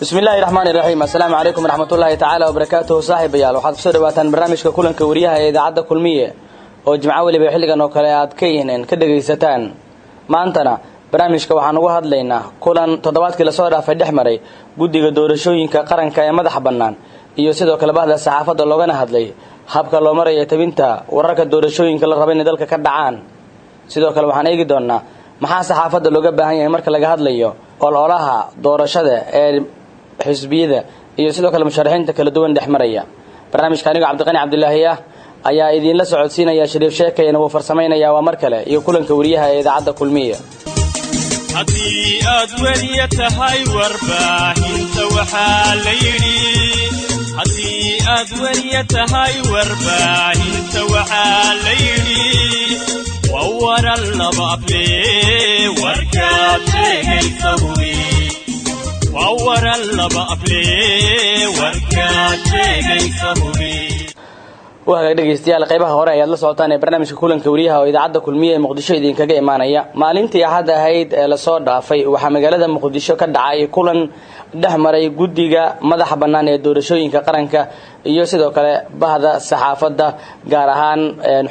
Bismi illaahi raxmaani raxiim. Assalaamu calaykum waraxmatullaahi tacaala wabarakaatuhu. Saaxiibayaal, waxaad kusoo dhawaataan barnaamijka Kulanka Wariyaha ee Idaacadda Kulmiye oo Jimco weliba xilligan oo kale aad ka yihiin ka dhegaysataan. Maantana barnaamijka waxaan uga hadlaynaa kulan toddobaadkii lasoo dhaafay dhex maray Guddiga Doorashooyinka Qaranka ee madaxa bannaan iyo sidoo kale bahda saxaafadda, loogana hadlay habka loo marayo tabinta wararka doorashooyinka la raba inay dalka ka dhacaan. Sidoo kale waxaan eegi doonaa maxaa saxaafadda looga baahan yahay marka laga hadlayo ololaha doorashada ee xisbiyada iyo sidoo kale musharaxiinta kala duwan dhex maraya. Barnaamijka anigoo Cabdiqani Cabdilaahi ah ayaa idiinla socodsiinaya, Shariif Sheekayna wuu farsamaynayaa. Waa mar kale iyo Kulanka Wariyaha ee Idaacadda Kulmiya. Haddii aad weriye tahay, warbaahinta waxaa la yidhi, haddii aad weriye tahay, warbaahinta waxaa la yidhi waa waran laba able, warkaad sheegaysa hubi, waa waran laba able, warkaad sheegaysa hubi. Waa hagaag, dhegeystayaal, qaybaha hore ayaad la socotaan ee barnaamijka Kulanka Wariyaha oo Idaacadda Kulmiye ee Muqdisho idinkaga imaanaya. Maalintii Axad ahayd ee lasoo dhaafay waxaa magaalada Muqdisho ka dhacay kulan dhex maray Guddiga Madaxa Bannaan ee Doorashooyinka Qaranka iyo sidoo kale bahda saxaafadda, gaar ahaan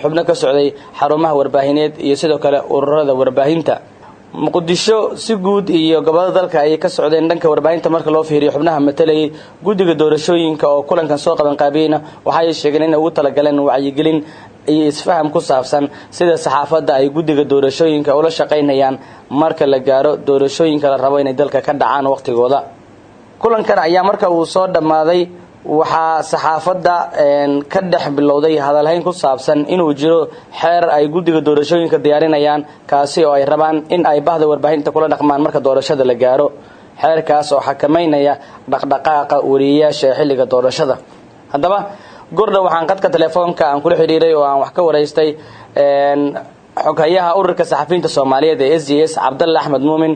xubno ka socday xarumaha warbaahineed iyo sidoo kale ururada warbaahinta Muqdisho si guud iyo gobolada dalka ayay ka socdeen. Dhanka warbaahinta marka loo fiiriyo, xubnaha matalayay guddiga doorashooyinka oo kulankan soo qaban qaabiyeyna waxay sheegeen inay ugu talagaleen wacyigelin iyo isfaham ku saabsan sida saxaafadda ay guddiga doorashooyinka ula shaqaynayaan marka la gaaro doorashooyinka la rabo inay dalka ka dhacaan waqtigooda. Kulankan ayaa marka uu soo dhammaaday waxaa saxaafadda ka dhex bilowday hadalhayn ku saabsan inuu jiro xeer ay guddiga doorashooyinka diyaarinayaan, kaasi oo ay rabaan in ay bahda warbaahinta kula dhaqmaan marka doorashada la gaaro, xeerkaas oo xakameynaya dhaqdhaqaaqa wariyeyaasha ee xilliga doorashada. Haddaba gordha waxaan qadka telefoonka aan kula xidhiiray oo aan wax ka waraystay xoghayaha Ururka Saxafiyiinta Soomaaliyeed ee SJS, Cabdalle Axmed Muumin,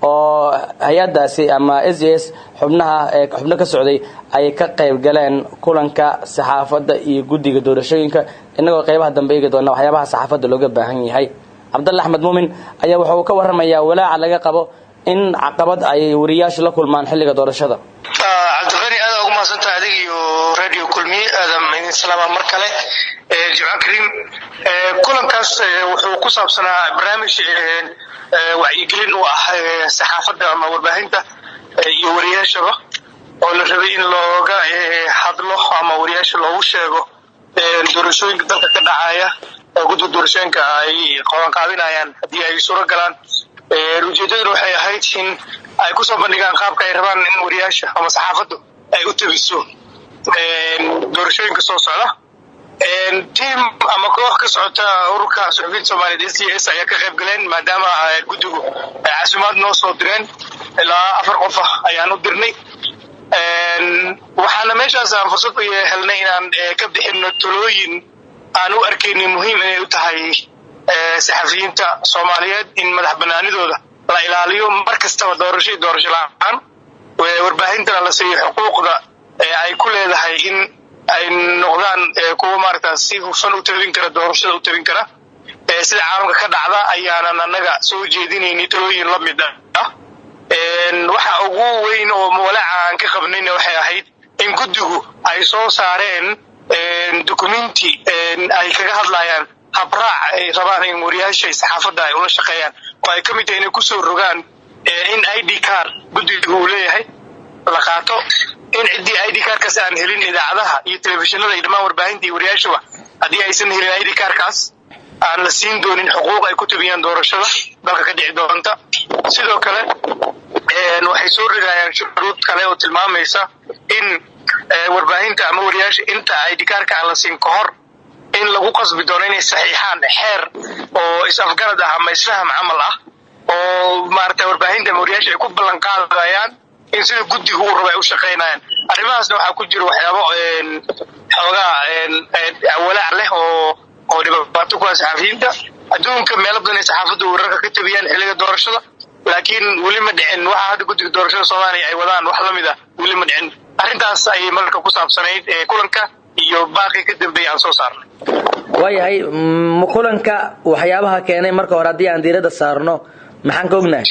oo hay-addaasi ama SJS xubnaha xubno ka socday ay ka qayb galeen kulanka saxaafadda iyo guddiga doorashooyinka, innagoo qaybaha dambe eegi doona waxyaabaha saxaafadda looga baahan yahay. Cabdalle Axmed Muumin ayaa wuxuu ka warramayaa walaaca laga qabo in caqabad ay wariyaashu la kulmaan xilliga doorashada. Cabdiqani, aad ugu mahadsantahay adig iyo Radio Kulmiye. Aadam idin salaama mar kale. Jimco kariim. Kulankaas wuxuu ku saabsanaa barnaamij wacyigelin u ah saxaafadda ama warbaahinta iyo wariyaashaba, oo la rabay in looga hadlo ama wariyaasha loogu sheego doorashooyinka dalka ka dhacaya oo guddiga doorashooyinka ay qabanqaabinayaan haddii ay suuro galaan. Ujeedaduna waxay ahayd in ay kusoo bandhigaan qaabka ay rabaan in wariyaasha ama saxaafaddu ay u tabiso doorashooyinka soo socda. Team ama koox ka socota Ururka Suxufiyiinta Soomaaliyeed SJS ayaa ka qayb galeen, maadaama guddigu casuumaad noo soo direen. Ilaa afar qof ah ayaan u dirnay. Waxaana meeshaas aan fursad u helnay inaan ka bixino talooyin aan u arkaynin muhiim inay u tahay saxafiyiinta Soomaaliyeed in madax banaanidooda la ilaaliyo mar kastaba, doorasho iyo doorasho la-aan, warbaahintana la siiyo xuquuqda ay ku leedahay in ay noqdaan kuwa maaragta si hufan u tabin kara doorashada u tabin kara. Sida caalamka ka dhacda ayaanan annaga soo jeedinayni talooyin la mid ah. Waxa ugu weyn oo walaaca aan ka qabnayna waxay ahayd in guddigu ay soo saareen documenti ay kaga hadlayaan habraac ay rabaan in wariyaasha saxaafadda ay ula shaqeeyaan, oo ay ka mid tahay inay kusoo rogaan in ID card guddigu uu leeyahay la qaato, in ciddii ID cardkaas aan helin, idaacadaha iyo telefishinada iyo dhammaan warbaahinta iyo wariyaashuba haddii aysan helin ID cardkaas, aan la siin doonin xuquuq ay ku tabiyaan doorashada dalka ka dhici doonta. Sidoo kale waxay soo rogayaan shuruud kale oo tilmaamaysa in warbaahinta ama wariyaasha inta ID cardka aan la siin ka hor in lagu qasbi doono inay saxiixaan xeer oo is-afgarad ah ama isfaham camal ah, oo maarata warbaahinta ama wariyaasha ay ku ballan qaadayaan in sida guddiga uu rabo ay u shaqaynayaan. Arrimahaasna waxaa ku jira waxyaabo xoogaa walaac leh oo dhibaato ku ah saxafiyiinta. Adduunka meelo badan ay saxaafaddu wararka ka tabiyaan xilliga doorashada, laakiin weli ma dhicin waxa hadda guddiga doorashada Soomaaliya ay wadaan, wax lamid ah weli ma dhicin. Arrintaas ayay marka ku saabsanayd kulanka iyo baaqii ka dambeeyay aan soo saarnay. Waayahay, kulanka waxyaabaha keenay marka hore haddii aan diiradda saarno, maxaan ka ognahay?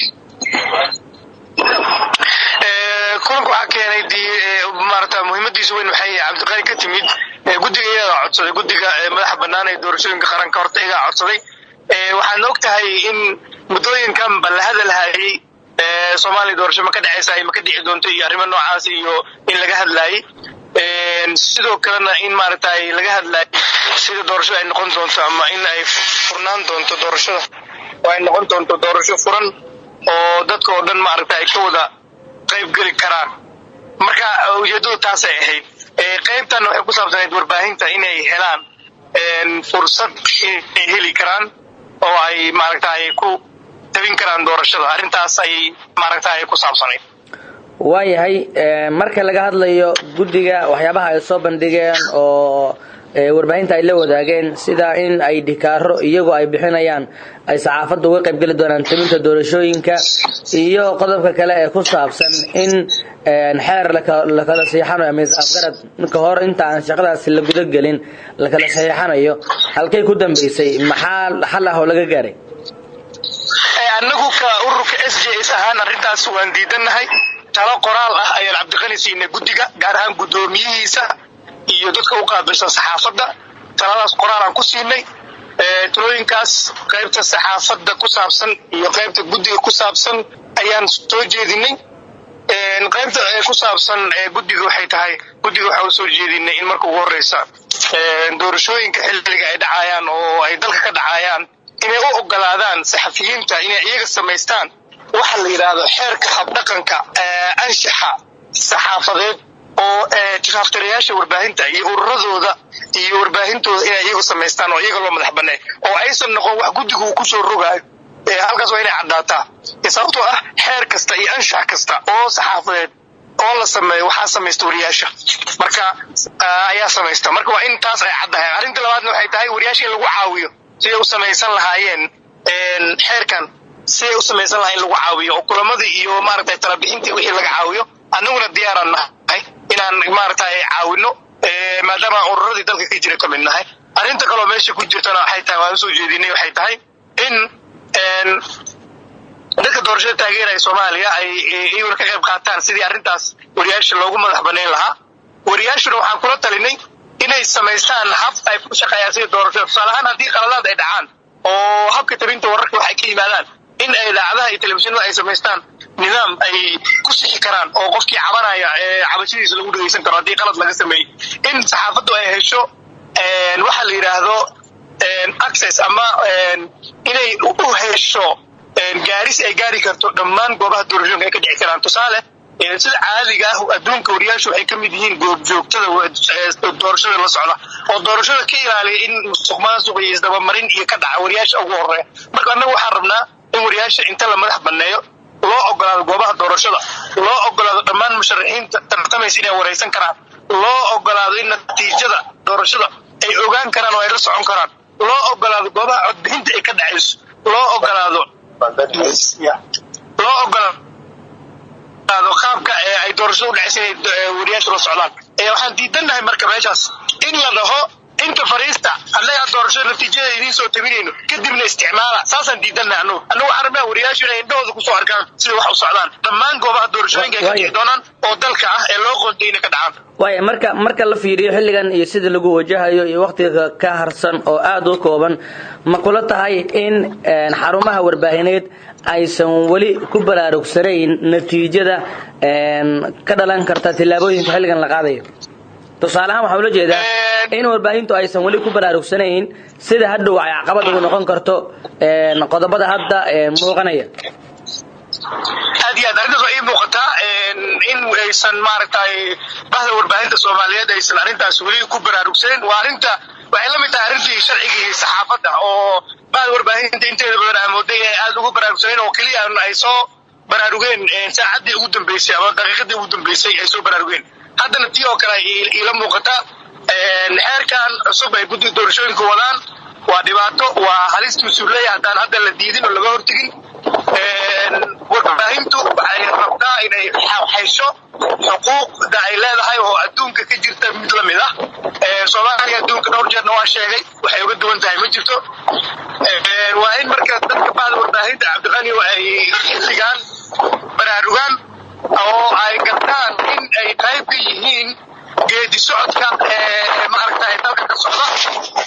Kulanka waxaa Muhiimadiisu weyn waxay Cabdiqani ka timid guddiga iyagaa codsaday, guddiga madaxa bannaan ee doorashooyinka qaranka horta iyagaa codsaday. Waxaan og tahay in muddooyinkanba la hadalhayay Soomaaliya doorasho ma ka dhacaysa, ma ka dhici doonto, iyo arrimo noocaas, iyo in laga hadlaayay. Sidoo kalena in maaragtay laga hadlaayay sida doorashada ay noqon doonto, ama in ay furnaan doonto doorashada, oo ay noqon doonto doorasho furan oo dadka oo dhan maaragta ay ka wada qayb geli karaan. Marka ujeeddadu taasay ahayd. Qaybtan waxay ku saabsanayd warbaahinta inay helaan fursad inay heli karaan oo ay maaragta ay ku tabin karaan doorashada. Arrintaas ayay maaragta ay ku saabsanayd. Waayahay, marka laga hadlayo guddiga, waxyaabaha ay soo bandhigeen oo warbaahinta ay la wadaageen, sida in ay dhikaaro iyagoo ay bixinayaan ay saxaafadda uga qayb geli doonaan tabinta doorashooyinka, iyo qodobka kale ee ku saabsan in xeer lakala saxiixanayo ama is-afgarad ka hor inta aan shaqadaasi la guda gelin lakala saxiixanayo, halkay ku dambeysay? Maxaa xal ah oo laga gaaray? Annagu ka ururka SJS ahaan arrintaas waan diidannahay. Talo qoraal ah ayaan Cabdiqani siinay guddiga, gaar ahaan guddoomiyihiisa iyo dadka u qaabilsan saxaafadda. Taladaas qoraal aan ku siinay, talooyinkaas qaybta saxaafadda ku saabsan iyo qaybta guddiga ku saabsan ayaan soo jeedinay. Qaybta ku saabsan guddiga waxay tahay, guddiga waxaa usoo jeedinay in marka ugu horeysa doorashooyinka xilliga ay dhacayaan oo ay dalka ka dhacayaan inay u ogolaadaan saxafiyiinta inay iyaga samaystaan waxa la yidhaahdo xeerka habdhaqanka anshaxa saxaafadeed, oo tifaftirayaasha warbaahinta iyo ururadooda iyo warbaahintooda inay iyagu samaystaan oo iyaga loo madax banneey, oo aysan noqon wax guddigu uu kusoo rogaayo. Halkaas waa inay caddaataa, sababtoo ah xeer kasta iyo anshax kasta oo saxaafadeed oo la sameeyo waxaa samaysta wariyaasha, marka ayaa samaysta. Marka waa in taas ay caddahay. Arrinta labaadna waxay tahay wariyaasha in lagu caawiyo siday u samaysan lahaayeen xeerkan, siday u samaysan lahayen in lagu caawiyo, oo kulamadii iyo maaragtay talabixintii wixii laga caawiyo. Annaguna diyaaraan nahay inaan maaragtay caawino, maadaama aan ururadii dalka ka jira ka mid nahay. Arrinta kaloo meesha ku jirtana waxay tahay, waan usoo jeedinay, waxay tahay in dadka doorashada taageeraya Soomaaliya ay iyaguna ka qayb qaataan sidii arrintaas wariyaasha loogu madax banayn lahaa. Wariyaashuna waxaan kula talinay inay samaystaan hab ay ku shaqeeyaan sida doorashada. Tusaale ahaan, haddii qaladaad ay dhacaan oo habka tabinta wararka waxay ka yimaadaan, in ay idaacadaha iyo telefishinada ay samaystaan nidaam ay ku sixi karaan, oo qofkii cabanaya cabashadiisa lagu dhegeysan karo haddii qalad laga sameeyey. In saxaafaddu ay hesho waxa la yidhaahdo access, ama inay u hesho gaaris ay gaari karto dhammaan goobaha doorashooyinka ay ka dhici karaan. Tusaale, sida caadiga ah adduunka wariyaashu waxay ka mid yihiin goobjoogtada doorashada la socda oo doorashada ka ilaaliya in musuq maasuq iyo isdabamarin iyo ka dhaca, wariyaasha ugu horeeya. Marka annaga waxaan rabnaa in wariyaasha inta la madax banneeyo loo ogolaado goobaha doorashada, loo ogolaado dhammaan musharaxiinta tartamaysa inay waraysan karaan, loo ogolaado in natiijada doorashada ay ogaan karaan oo ay la socon karaan, loo ogolaado goobaha codbixinta ay ka dhacayso, loo ogolaado qaabka ay doorashada u dhacaysa inay wariyaashu la socdaan. Waxaan diidannahay marka meeshaas in la dhaho inta fariista, annagaa doorashada natiijada idiin soo tabinayno, kadibna isticmaala. Saasaan diidannahay annagu. Annagu waxaan rabnaa wariyaashu inay indhahooda kusoo arkaan sida wax u socdaan dhammaan goobaha doorashooyinka ay ka dhici doonaan oo dalka ah ee loo qontay inay ka dhacaan. Waaya, marka la fiiriyo xilligan iyo sida lagu wajahayo iyo waktiga ka harsan oo aada u kooban, ma kula tahay in xarumaha warbaahineed aysan weli ku baraarugsanayn natiijada ka dhalan karta tillaabooyinka xilligan la qaadayo? Tusaale ahaan, waxaan ula jeedaa in warbaahintu aysan weli ku baraarugsanayn sida hadhow ay caqabad ugu noqon karto qodobada hadda muuqanaya. Aad iyo aad, arrintaas waa ii muuqataa in aysan maaragtay bahda warbaahinta Soomaaliyeed aysan arrintaas weli ku baraarugsanin. Waa arrinta waxay la mid tahay arrintii sharcigii saxaafadda, oo bahda warbaahinta inteeda badan aa mooday inay aada ugu baraarugsaneen, oo keliya ay soo baraarugeen saacaddii ugu dambeysay ama daqiiqadii ugu dambeysay ay soo baraarugeen. Haddana tii oo kale iila muuqata. Xeerkan cusub ay guddiga doorashooyinka wadaan waa dhibaato, waa halistiisuu leeyahay haddaan hadda la diidin oo laga hortegin. Warbaahintu waxay rabtaa inay hesho xuquuqda ay leedahay oo adduunka ka jirta mid la mid ah. Soomaaliya adduunka dhowr jeerna waa sheegay, waxay uga duwan tahay ma jirto. Waa in marka dadka bahda warbaahinta, Cabdiqani, ay xilligaan baraarugaan oo ay gartaan in ay qayb ka yihiin geedi Geedi socodka maaragtay dalka ka socda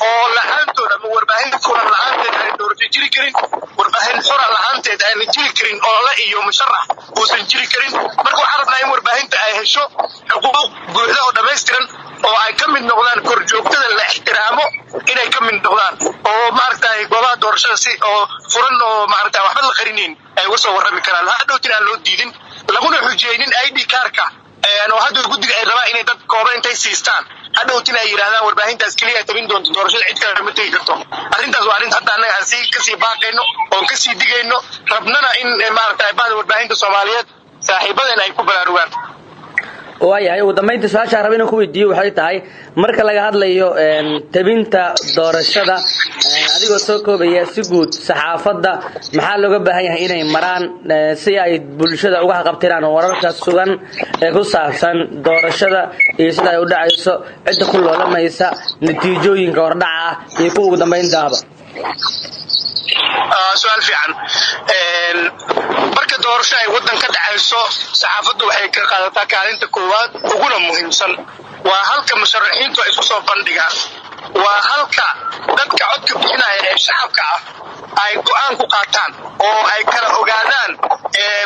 oo la-aantood ama warbaahin furan la-aanteed aan doorasho jiri karin, warbaahin xura la-aanteed aanan jiri karin olole iyo musharax uusan jiri karin. Marka waxaan rabnaa in warbaahinta ay hesho xuquuq buuxda oo dhammaystiran oo ay ka mid noqdaan korjoogtada la ixtiraamo, inay ka mid noqdaan oo maaragtay goobaha doorashada si oo furan oo maaragtay waxba la qarinayn ay uga soo warrami karaan, hadhowtin aan loo diidin laguna xujeynin ID kaarka oo hadda guddiga ay rabaan inay dad kooban intay siistaan, hadhowtin ay yidhahdaan warbaahintaas keliya tabin doonto doorashada, cid kale ma tegi karto. Arrintaas waa arrin hadda annaga aan sii kasii baaqayno oon kasii digayno, rabnana in maaragtay bahda warbaahinta Soomaaliyeed saaxiibadeen ay ku baraarugaan. Waayahay, ugu dambaynta su-aashaan raba inaan ku weydiiyo waxay tahay, marka laga hadlayo tabinta doorashada, adigoo soo koobaya, si guud saxaafadda maxaa looga baahan yahay inay maraan si ay bulshada uga haqabtiraan wararka sugan ee ku saabsan doorashada iyo sida ay u dhacayso, cidda ku loolamaysa, natiijooyinka hordhaca ah iyo kuwa ugu dambayntaaba? Su-aal fiican. Marka doorasho ay waddan ka dhacayso, saxaafaddu waxay ka qaadataa kaalinta koowaad uguna muhiimsan. Waa halka musharaxiintu ay isku soo bandhigaan, waa halka dadka codka bixinaya ee shacabka ah ay go'aan ku qaataan oo ay kala ogaadaan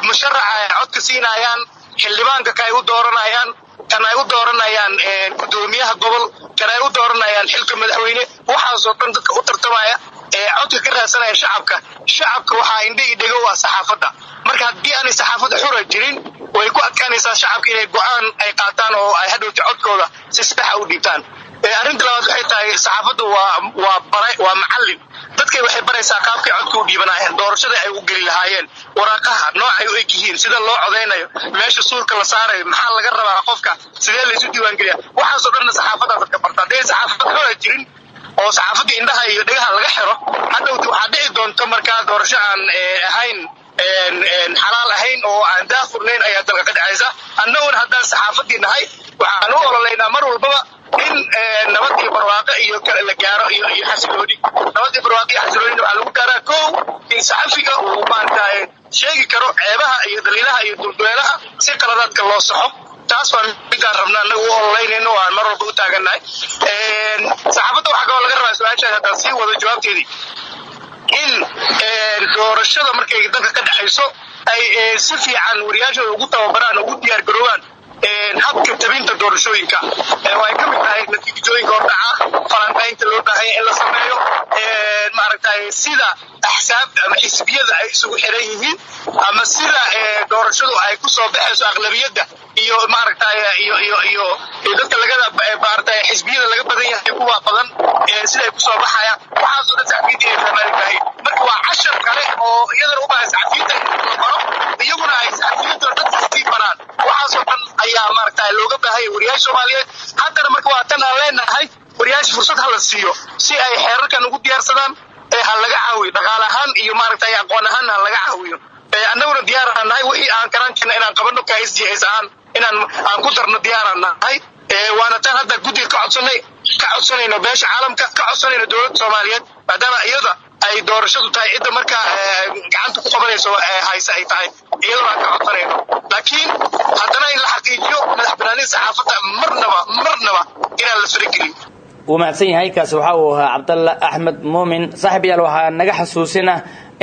musharaxa ay codka siinayaan, xildhibaanka ka ay u dooranayaan, kan ay u dooranayaan guddoomiyaha gobol, kan ay u dooranayaan xilka madaxweyne. Waxaasoo dhan dadka u tartamaya ee codka ka raadsanaya shacabka, shacabka waxaa indha dhego waa saxaafadda. Marka haddii aanay saxaafadda xura jirin, way ku adkaanaysaa shacabka inay go'aan ay qaataan oo ay hadhowta codkooda si saxa u dhiibtaan. Arrinta labaad waxay tahay, saxaafaddu waa bara, waa macallin. Dadkay waxay baraysaa qaabkay codka u dhiibanayeen, doorashada ay u geli lahaayeen, waraaqaha noocay u eg yihiin, sida loo codaynayo, meesha suurka la saarayo, maxaa laga rabaa qofka, sidee laysu diiwaangeliya. Waxaasoo dhanna saxaafaddaa dadka barta. Hadday saxaafad xura jirin oo saxaafaddii indhaha iyo dhegaha laga xiro, hadhowti waxaa dhici doonta markaa doorasho aan ahayn, xalaal ahayn oo aan daahfurnayn ayaa dalka ka dhacaysa. Annaguna haddaan saxaafaddii nahay, waxaan u ololeynaa mar walbaba in nabad iyo barwaaqo iyo kale la gaaro iyo xasilooni. Nabad iyo barwaaqo iyo xasiloonina waxaa lagu gaaraa kow in saxafiga uu maaragtay sheegi karo ceebaha iyo daliilaha iyo dulduleelaha si qaladaadka loo saxo. Taas waa midaan rabna annaga u ololeynayno oo aan mar walba u taagannahay. Saxaafadda waxaa kaloo laga rabaa, su-aashaas haddaan sii wado jawaabteedii, in doorashada markay dalka ka dhexayso ay si fiican wariyaashooda ugu tababaraan, ugu diyaar garoobaan habka tabinta doorashooyinka oo ay ka mid tahay natiijooyinka hordhaca, falanqaynta loo baahanya in la sameeyo, maaragtay sida axsaabta ama xisbiyada ay isugu xiran yihiin ama sida doorashadu ay ku soo baxayso, aqlabiyadda iyo maaragtay iyo dadka laga maaragtay xisbiyada laga badan yahay, kuwa badan sida ay kusoo baxayaan. Waxaasoo dhan saxafiyiinta inay fahmaan baahay. Marka waa cashar kale oo iyadana u baahan saxafiyiinta in la baro, iyaguna ay saxafiyiinta dadka sii baraan. Waxaasoo dhan ayaa maaragtay looga baahanya wariyaasha Soomaaliyeed haddana. Marka waa tan aan leenahay wariyaasha fursad ha la siiyo si ay xeerarkan ugu diyaarsadaan, ee ha laga caawiyo dhaqaale ahaan iyo maaragtay aqoon ahaan ha laga caawiyo. Annaguna diyaar aan nahay wixii aan karaankeenna inaan qabano ka SJS ahaan, inaan aan ku darno diyaaraan nahay. Waana tan hadda guddiga ka codsanay, ka codsanayno beesha caalamka, ka codsanayno dowladda Soomaaliyeed, maadaama iyada ay doorashadu tahay cidda markaa gacanta ku qabanayso hayse ay tahay, iyaduna aan ka codsanayno. Laakiin haddana in la xaqiijiyo madax banaanida saxaafadda, marnaba marnaba inaan la faragelin. Wuu mahadsan yahay. Kaasi waxa uu ahaa Cabdalla Axmed Muumin. Saaxiib yaal, waxaa naga xasuusina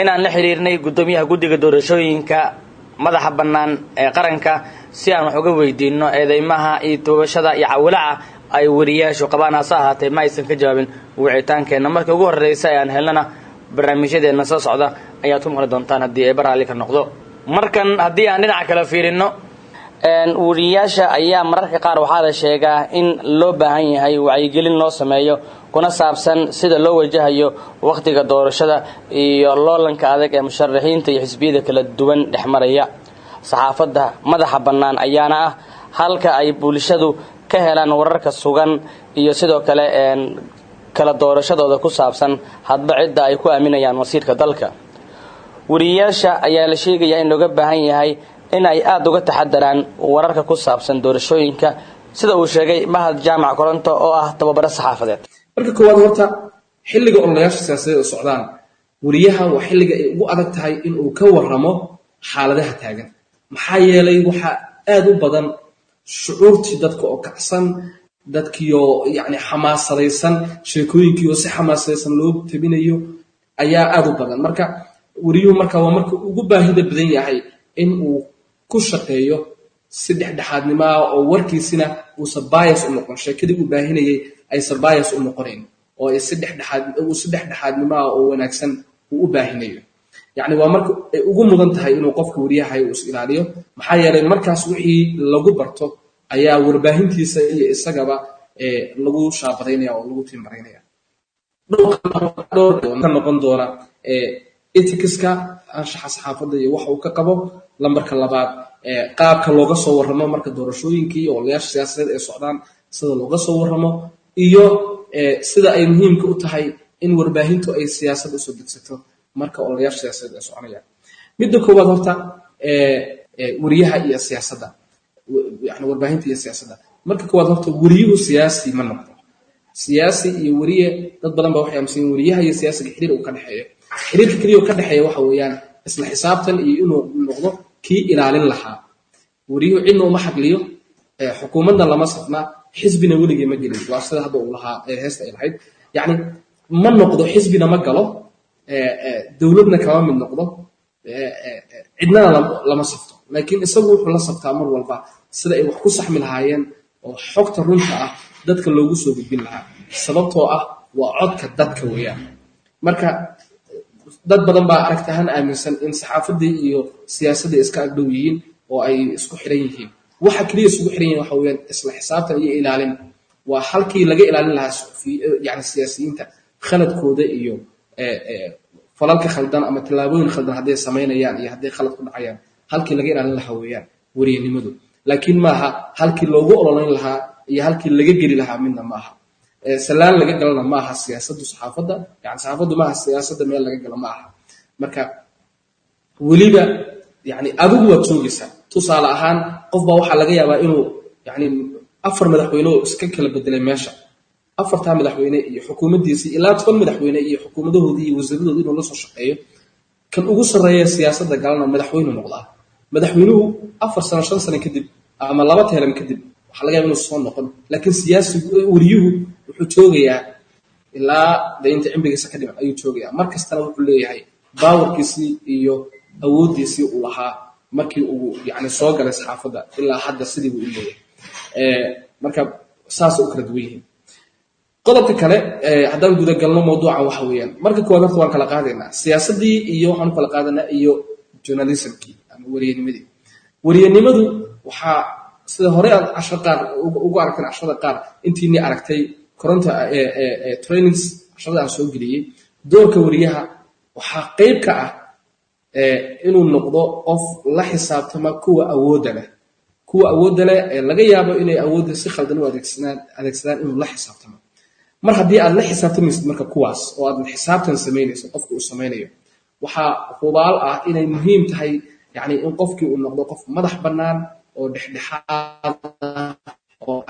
inaan la xiriirnay guddoomiyaha guddiga doorashooyinka madaxa bannaan ee qaranka si aan wax uga weydiino eedeymaha iyo toobashada iyo cawilaaca ay wariyaashu qabaan. Hase ahaatee, ma aysan ka jawaabin wicitaankeenna. Markii ugu horreysa ee aan helnana, barnaamijyadeenna soo socda ayaad ku maqli doontaan haddii eeba raalli ka noqdo. Markan haddii aan dhinaca kale fiirino, wariyaasha ayaa mararka qaar waxaa la sheegaa in loo baahan yahay wacyigelin loo sameeyo kuna saabsan sida loo wajahayo wakhtiga doorashada iyo loolanka adag ee musharaxiinta iyo xisbiyada kala duwan dhexmaraya. Saxaafadda madaxa bannaan ayaana ah halka ay bulshadu ka helaan wararka sugan iyo sidoo kale kala doorashadooda ku saabsan hadba cidda ay ku aaminayaan masiirka dalka. Wariyaasha ayaa la sheegayaa in looga baahan yahay in ay aada uga taxadaraan wararka ku saabsan doorashooyinka, sida uu sheegay Mahad Jaamac Koronto oo ah tababaro saxaafadeed. Marka koowaad, horta xilliga ololayaasha siyaasadeed oo socdaan, wariyaha waa xilliga ay ugu adag tahay in uu ka warramo xaaladaha taagan, maxaa yeelay waxaa aad u badan shucuurtii dadka oo kacsan. Dadkiioo yani xamaasadaysan, sheekooyinkiioo si xamaasadaysan loo tabinayo ayaa aada u badan. Marka wariyuhu marka waa marka ugu baahida badan yahay in uu ku shaqeeyo si dhexdhexaadnimo ah, oo warkiisina uusan bias u noqon, sheekadii uu baahinayay aysan bias u noqonayn, oo ay si dhexdhexaad uu si dhexdhexaadnimo ah oo wanaagsan uu u baahinayo. Yacni waa marka ay ugu mudan tahay inuu qofka wariyahay uu is ilaaliyo, maxaa yeelay markaas wixii lagu barto ayaa warbaahintiisa iyo isagaba lagu shaabadaynaya oo lagu tiimbaraynaya. Dhowr ka noqon doona ethicska, anshaxa saxaafadda iyo waxa uu ka qabo. Lambarka labaad, qaabka looga soo warramo marka doorashooyinkii iyo ololayaasha siyaasadeed ay socdaan, sida looga soo warramo, iyo sida ay muhiimka u tahay in warbaahintu ay siyaasad usoo degsato marka ololayaasha siyaasadeed ay soconayaan. Midda koowaad horta, wariyaha iyo siyaasadda, yani warbaahinta iyo siyaasadda. Marka koowaad horta, wariyuhu siyaasi ma noqdo. Siyaasi iyo wariye, dad badan baa waxay aaminsan yihiin wariyaha iyo siyaasiga xiriir uu ka dhexeeyo. Xiriirka keliya oo ka dhexeeya waxa weeyaan isla xisaabtan iyo inuu noqdo kii ilaalin lahaa. Wariyuhu cidna uma xagliyo, xukuumadna lama safna, xisbina weligii ma gelin. Waa sida hadda uu lahaa heesta ay lahayd. Yacni ma noqdo, xisbina ma galo, dowladna kama mid noqdo, cidnana lama safto, laakiin isagu wuxuu la saftaa mar walba sida ay wax ku saxmi lahaayeen oo xogta runta ah dadka loogu soo gudbin lahaa, sababtoo ah waa codka dadka weeyaan. Marka dad badan baa aragti ahaan aaminsan in saxaafaddii iyo siyaasaddii iska agdhow yihiin oo ay isku xiran yihiin. Waxa keliya isugu xiran yihiin waxa weeyaan isla xisaabtan iyo ilaalin. Waa halkii laga ilaalin lahaa yani siyaasiyiinta khaladkooda iyo falalka khaldan ama tallaabooyin khaldan hadday samaynayaan iyo hadday khalad ku dhacayaan, halkii laga ilaalin lahaa weeyaan wariyanimadu. Laakiin maaha halkii loogu ololeyn lahaa iyo halkii laga geli lahaa, midna maaha. Salaan laga galana maaha siyaasaddu saxaafadda, yani saxaafaddu maaha siyaasadda meel laga galo ma aha. Marka weliba yani adigu waad joogaysaa. Tusaale ahaan, qof baa waxaa laga yaabaa inuu yani afar madaxweyne oo iska kala bedelay meesha, afartaa madaxweyne iyo xukuumaddiisii, ilaa 10 madaxweyne iyo xukuumadahoodii iyo wasiiradoodii inuu la soo shaqeeyo. Kan ugu sarreeya siyaasadda galana madaxweynu noqdaa. Madaxweynuhu 4 sano, 5 sano kadib ama 2 term kadib waxaa laga yaaba inuu soo noqon, laakiin siyaasigu, wariyuhu wuxuu joogayaa ilaa de inta cimrigiisa ka dhiman ayuu joogayaa. Mar kastana wuxuu leeyahay powerkiisii iyo awooddiisii uu lahaa markii uu yani soo galay saxaafadda ilaa hadda sidii buu u leeyahay. Marka saasay u kala duwan yihiin. Qodobka kale, haddaan gudagalno mawduucan, waxa weeyaan marka koowaad horta waan kala qaadaynaa siyaasaddii iyo waxaan u kala qaadanaa iyo journalismkii ama wariyanimadii. Wariyanimadu waxaa sida hore aad cashar qaar ugu aragteen, casharada qaar intiinii aragtay koronta trainings, casharada aan soo geliyey, doorka wariyaha waxaa qeyb ka ah inuu noqdo qof la xisaabtama kuwa awoodda leh, kuwa awoodda leh ee laga yaabo inay awoodda si khaldan u adeegsadaan inuu la xisaabtamo. Mar haddii aad la xisaabtamaysid marka kuwaas oo aad xisaabtan samaynayso, qofka uu samaynayo, waxaa hubaal ah inay muhiim tahay yani in qofkii uu noqdo qof madax bannaan oo dhexdhexaad ah, oo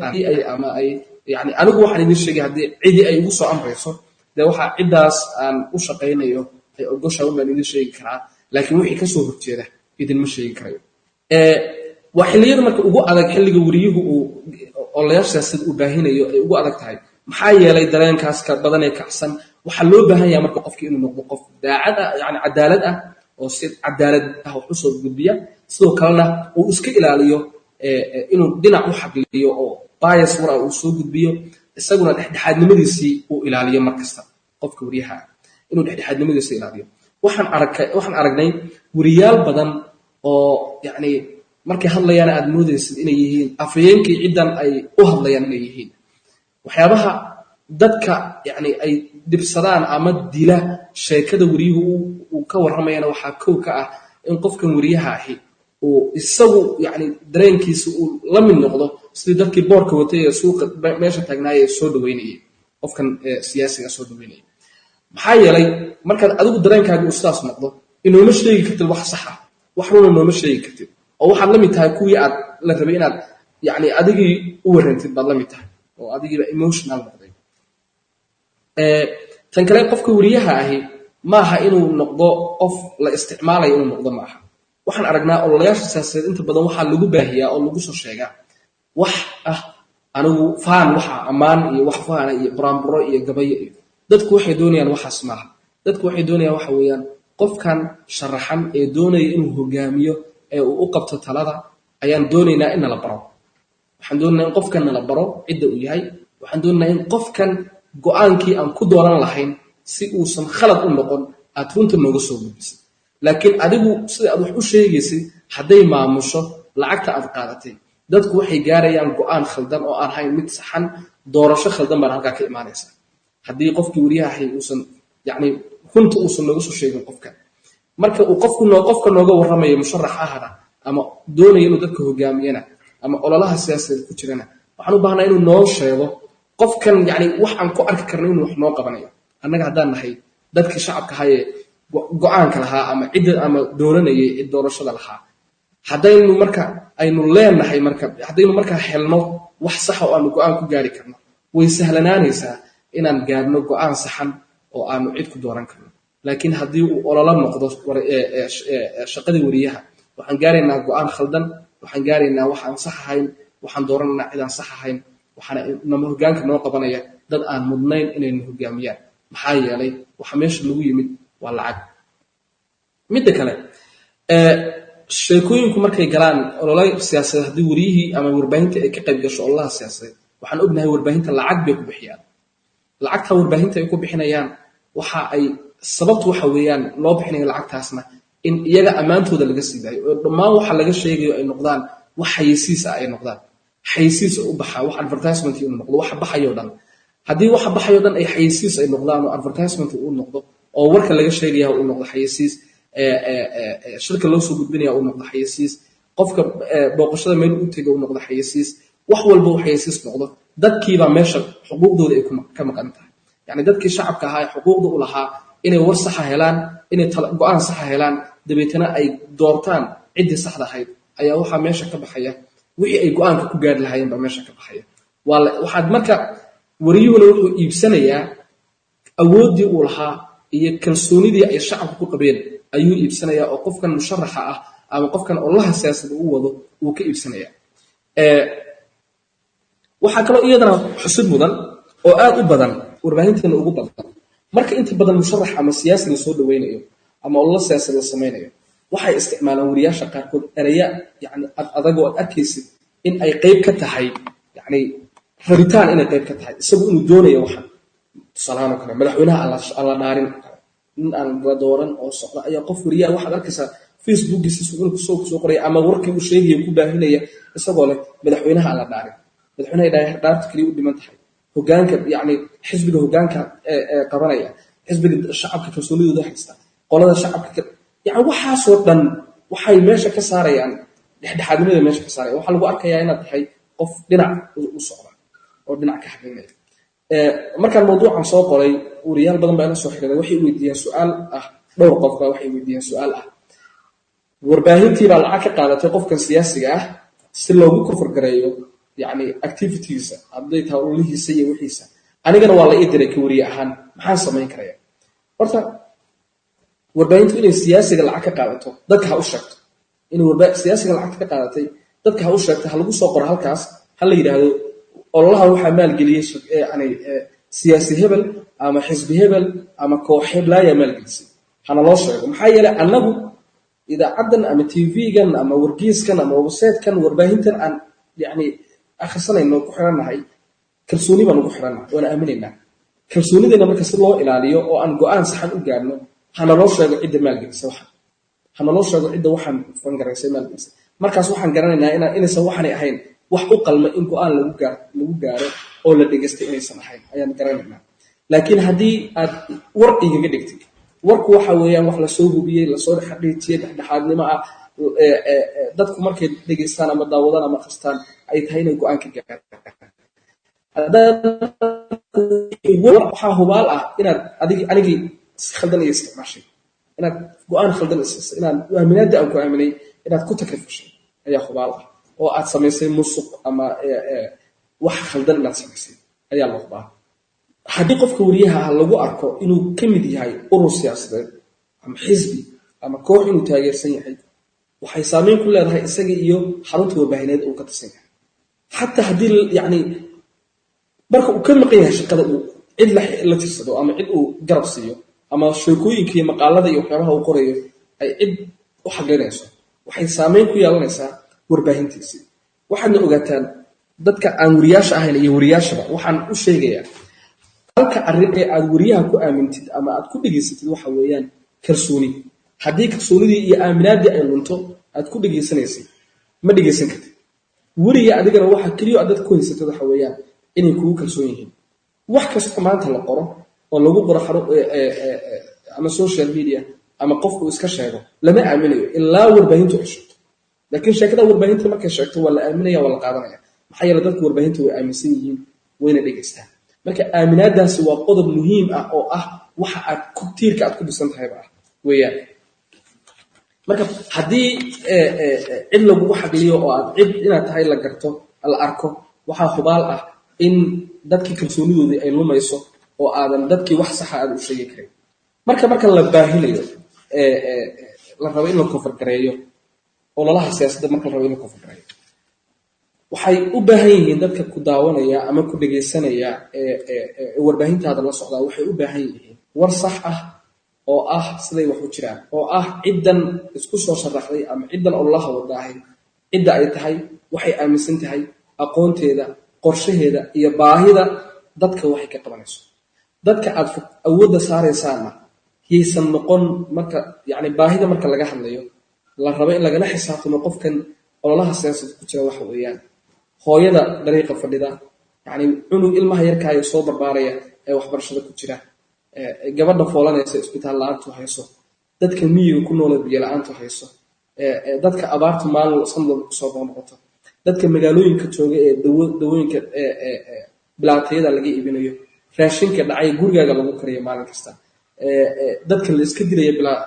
ay ama ay yani anigu waxaan idin sheegay haddii cidi ay igu soo amrayso, dee waxaa ciddaas aan u shaqaynayo ay ogoshaa un baan idin sheegi karaa, laakiin wixii kasoo horjeeda idinma sheegi karayo. Waa xilliyada marka ugu adag, xilliga wariyuhu uu ololayaasha siyaasadeed uu baahinayo ay ugu adag tahay, maxaa yeelay dareenkaas ka badan ee kacsan. Waxaa loo baahan yahay marka qofki inuu noqdo qof daacad ah, yani cadaalad ah, oo si cadaalad ah wax usoo gudbiya, sidoo kalena uu iska ilaaliyo inuu dhinac u xagliyo oo bias war ah uu soo gudbiyo, isaguna dhexdhexaadnimadiisii uu ilaaliyo. Mar kasta qofka wariyaha ah inuu dhexdhexaadnimadiisa ilaaliyo. Waxaan aragnay wariyaal badan oo yacni markay hadlayaan aad moodaysid inay yihiin afhayeenkii ciddan ay u hadlayaan inay yihiin. Waxyaabaha dadka yacni ay dhibsadaan ama dila sheekada wariyuhu uu ka warramayana waxaa kow ka ah in qofkan wariyaha ahi uu isagu yacni dareenkiisa uu la mid noqdo sidii dadkii boorka watay ee suuqa meesha taagnaaya ee soo dhaweynayay qofkan siyaasiga soo dhaweynayay. Maxaa yeelay markaad adigu dareenkaaga uu sidaas noqdo, inooma sheegi kartid wax sax ah, wax runa nooma sheegi kartid, oo waxaad la mid tahay kuwii aad la rabay inaad yacni adigii u warrantid baad la mid tahay, oo adigiiba emotional noqday. Tan kale, qofka wariyaha ahi maaha inuu noqdo qof la isticmaalayo, inuu noqdo maaha. Waxaan aragnaa ololayaasha siyaasadeed inta badan waxaa lagu baahiyaa oo lagu soo sheegaa wax ah Anigu faan waxa ammaan iyo wax faana iyo buraanburo iyo gabayo iyo dadku waxay doonayaan waxaas maaha. Dadku waxay doonayaan waxa weeyaan qofkan sharaxan ee doonaya inuu hogaamiyo ee uu u qabto talada ayaan doonaynaa in nala baro. Waxaan doonaynaa in qofkan nala baro cidda uu yahay. Waxaan doonaynaa in qofkan go-aankii aan ku dooran lahayn si uusan khalad u noqon aad runta nooga soo gudbisay. Laakiin adigu sida aad wax u sheegaysay hadday maamusho lacagta aad qaadatay, dadku waxay gaarayaan go-aan khaldan oo aan ahayn mid saxan. Doorasho khaldan baana halkaa ka imaanaysa haddii qofkii weriyaha ahay uusan yacni runta uusan nooga soo sheegin qofkan. Marka uu qofku qofka nooga warramayo musharax ahna ama doonaya inuu dadka hogaamiyana ama ololaha siyaasadeed ku jirana, waxaan u baahnaa inuu noo sheego qofkan yacni wax aan ku arki karno inuu wax noo qabanayo. Annaga haddaan nahay dadkii shacabka ahayee go-aanka lahaa ama cidda ama dooranayay cid doorashada lahaa, haddaynu marka aynu leenahay, marka haddaynu markaa helno wax saxa oo aanu go-aan ku gaari karno, way sahlanaanaysaa inaan gaarno go-aan saxan oo aanu cid ku dooran karno. Laakiin haddii uu ololo noqdo shaqadii weriyaha, waxaan gaaraynaa go-aan khaldan, waxaan gaaraynaa wax aan sax ahayn, waxaan dooranaynaa cid aan sax ahayn, waxaana nama hogaanka noo qabanaya dad aan mudnayn inayna hogaamiyaan. Maxaa yeelay waxa meesha lagu yimid waa lacag. Midda kale, sheekooyinku markay galaan olole siyaasadeed, haddii weriyihii ama warbaahinta ay ka qayb gasho ololaha siyaasadeed, waxaan ognahay warbaahinta lacag bay ku bixiyaan. Lacagta warbaahinta ay ku bixinayaan waxa ay sababtu waxa weeyaan loo bixinayo lacagtaasna in iyaga ammaantooda laga sii daayo oo dhammaan waxa laga sheegayo ay noqdaan wax xayeysiis ah, ay noqdaan xayeysiis u baxaa, wax advertisement inuu noqdo waxa baxayo dhan. Haddii waxa baxayo dhan ay xayeysiis ay noqdaan oo advertisement uu noqdo oo warka laga sheegaya uu noqdo xayeysiis, shirka loo soo gudbinaya uu noqdo xayeysiis, qofka booqashada meel u tego uu noqdo xayeysiis, wax walba uu xayeysiis noqdo, dadkiibaa meesha xuquuqdooda ay ka maqan tahay. Yacni dadkii shacabka ahaa ee xuquuqda u lahaa inay war saxa helaan, inay go-aan saxa helaan, dabeetana ay doortaan ciddii saxda ahayd, ayaa waxaa meesha ka baxaya wixii ay go-aanka ku gaari lahaayeen baa meesha ka baxaya. Waxaad marka wariyuhuna wuxuu iibsanayaa awooddii uu lahaa iyo kalsoonidii ay shacabka ku qabeen ayuu iibsanayaa, oo qofkan musharaxa ah ama qofkan ololaha siyaasadda u wado uu ka iibsanaya. Waxaa kaloo iyadana xusid mudan oo aad u badan, warbaahinteena ugu badan, marka inta badan musharax ama siyaasi la soo dhaweynayo ama ololo siyaasad la samaynayo, waxay isticmaalaan wariyaasha qaarkood ereya yani ad adag oo aad arkaysid in ay qayb ka tahay, yani rabitaan inay qayb ka tahay isagu inuu doonayo waxan. Tusaalahaan oo kale, madaxweynaha aan la dhaarin oo kale, nin aan la dooran oo socda ayaa qof wariyaha waxaad arkaysaa Facebookiisa inuu kusoo qoraya ama warkii uu sheegaya ku baahinaya isagoo leh madaxweynaha aan la dhaarin, madaxweynaha dhaarta keliya u dhiman tahay, hogaanka yacni xisbiga hogaanka ee qabanaya, xisbiga shacabka kalsoonidooda haysta, qolada shacabka, yani waxaasoo dhan waxay meesha ka saarayaan dhexdhexaadnimada, meesha ka saaraya. Waxaa lagu arkayaa inaad tahay qof dhinac u socda oo dhinac ka xaqiinaya. Markaan mawduucan soo qoray, wariyaal badan baa ila soo xiriiray. Waxay weydiiyeen su-aal ah, dhowr qof baa waxay weydiiyeen su-aal ah: warbaahintii baa lacag ka qaadatay qofkan siyaasiga ah si loogu kofargareeyo yacni activitiesa, hadday tahay ololihiisa iyo wixiisa, anigana waa la ii diray ka wariye ahaan, maxaan samayn karaya? Horta warbaahintu inay siyaasiga lacag ka qaadato dadka ha u sheegto. Inay siyaasiga lacagta ka qaadatay dadka ha u sheegto, ha lagu soo qoro halkaas, ha la yidhaahdo ololaha waxaa maalgeliyey yani siyaasi hebel ama xisbi hebel ama koox heblaaya maalgelisay, hana loo sheego. Maxaa yeelay annagu idaacaddan ama TV-gan ama wargeyskan ama website-kan, warbaahintan aan yani akhrisanayno ku xirannahay, kalsooni baan ugu xirannahay, waana aaminaynaa. Kalsoonidayna marka si loo ilaaliyo oo aan go-aan saxan u gaarno, hana loo sheego cidda maalgelisa waxan, hana loo sheego cidda waxaan fangaraysay, maalgelisay. Markaas waxaan garanaynaa inaysan waxanay ahayn wax u qalma in go-aan lagu gaaro oo la dhegeystay inaysan ahayn ayaan garanaynaa. Laakiin haddii aad war igaga dhigtid, warku waxa weeyaan wax lasoo hubiyey, lasoo xaqiijiyey, dhexdhexaadnimo ah, dadku markay dhegeystaan ama daawadaan ama akhristaan ay tahay inay go-aan ka gaaraan. Waxaa hubaal ah inaad adig anigii si khaldan iyo isticmaashay, inaad go-aan khaldan, inaad aaminaadda aan ku aaminay inaad ku takrifashay ayaa hubaal ah, oo aad samaysay musuq ama wax khaldan inaad samaysay ayaa la hubaa. Haddii qofka wariyaha ah lagu arko inuu ka mid yahay urur siyaasadeed ama xisbi ama koox inuu taageersan yahay, waxay saameyn ku leedahay isaga iyo xarunta warbaahineed uu ka tirsan yahay. Xataa haddii yani marka uu ka maqan yahay shaqada, uu cid la tirsado ama cid uu garab siiyo ama sheekooyinka iyo maqaalada iyo waxyaabaha uu qorayo ay cid u xaglinayso, waxay saameyn ku yeelanaysaa warbaahintiisii. Waxaadna ogaataan, dadka aan wariyaasha ahayn iyo wariyaashaba waxaan u sheegayaa, halka arrin ee aad wariyaha ku aamintid ama aad ku dhegaysatid waxa weeyaan kalsooni. Haddii kalsoonidii iyo aaminaadii ay lunto aad ku dhegaysanaysay, ma dhegaysan kartid weriga. Adigana waxa keliyo aad dadka ku haysatid waxa weeyaan inay kugu kalsoon yihiin. Wax kasta maanta la qoro oo lagu qoro xaru ama social media ama qofku iska sheego, lama aaminayo ilaa warbaahintu ay sheegto. Laakiin sheekada warbaahinta markay sheegto, waa la aaminaya, waa la qaadanaya. Maxaa yeele, dadku warbaahinta way aaminsan yihiin, wayna dhegaystaan. Marka aaminaadaasi waa qodob muhiim ah oo ah waxa aad ku tiirka aad ku dhisan tahayba ah weeyaan. Marka haddii cid lagugu xagliyo oo aad cid inaad tahay la garto, la arko, waxaa hubaal ah in dadkii kalsoonidoodii ay lumayso oo aadan dadkii wax saxa aad u sheegi karin. Marka la baahinayo, la rabo in la cover gareeyo ololaha siyaasadda, marka la rabo in la cover gareeyo, waxay u baahan yihiin dadka ku daawanaya ama ku dhegaysanaya ee warbaahintaada la socdaa, waxay u baahan yihiin war sax ah oo ah siday wax u jiraan, oo ah ciddan isku soo sharaxday ama ciddan ololaha wadaahay cidda ay tahay, waxay aaminsan tahay, aqoonteeda, qorshaheeda iyo baahida dadka waxay ka qabanayso. Dadka aad awoodda saaraysaana yaysan noqon marka yani baahida marka laga hadlayo la rabo in lagala xisaabtamo qofkan ololaha siyaasadda ku jira, waxa weeyaan hooyada dariiqa fadhida, yani cunug ilmaha yarkaayo soo barbaaraya ee waxbarashada ku jira, gabadha foolanaysa isbitaal la-aantu hayso, dadka miyiga ku noole biyo la-aantu hayso, dadka abaartu maalin sanad walba kusoo noqoto, dadka magaalooyinka jooga ee dawooyinka bilaatayada laga iibinayo, raashinka dhacay gurigaaga lagu kariyo maalin kasta, dadka la iska dilayo bilaa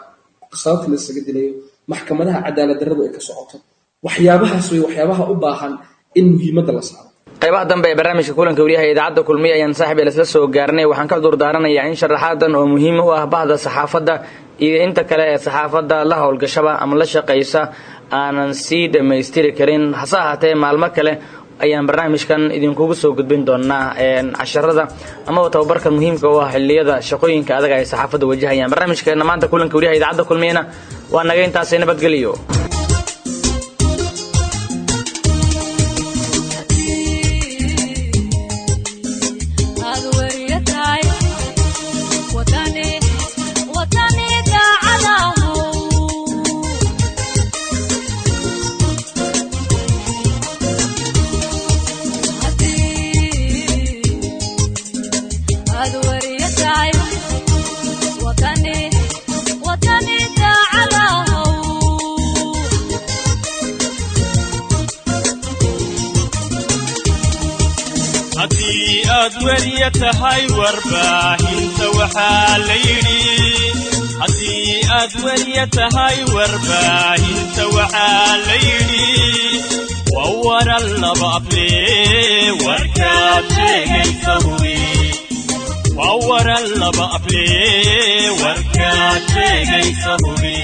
sababta la iskaga dilayo, maxkamadaha cadaalad darradu ay ka socoto. Waxyaabahaas way waxyaabaha u baahan in muhiimadda la saaro. Qaybaha dambe ee barnaamijka kulanka wariyaha idaacadda Kulmiye ayaan saaxib eel isla soo gaarnay. Waxaan ka cudur daaranayaa in sharaxaadan oo muhiim u ah bahda saxaafadda iyo inta kale ee saxaafadda la howlgashaba ama la shaqaysa aanan sii dhammaystiri karin. Hase ahaatee, maalmo kale ayaan barnaamijkan idinkugu soo gudbin doonaa casharada amaba tababarka muhiimka u ah xilliyada shaqooyinka adag ay saxaafadda wajahayaan. Barnaamijkeena maanta kulanka wariyaha idaacadda Kulmiyena waa naga intaasay. Nabadgeliyo. Aad wariya tahay, wadani wadani daacadahu. Haddii aad wariya tahay, wadani wadani daacadahu. Haddii aad weriya tahay, warbaahinta waxaa la yidhi, haddii aad weriya tahay, warbaahinta waxaa la yidhi waa waran laba able, warkaad sheegaysa hubi, waa waran laba able, warkaad sheegaysa hubi.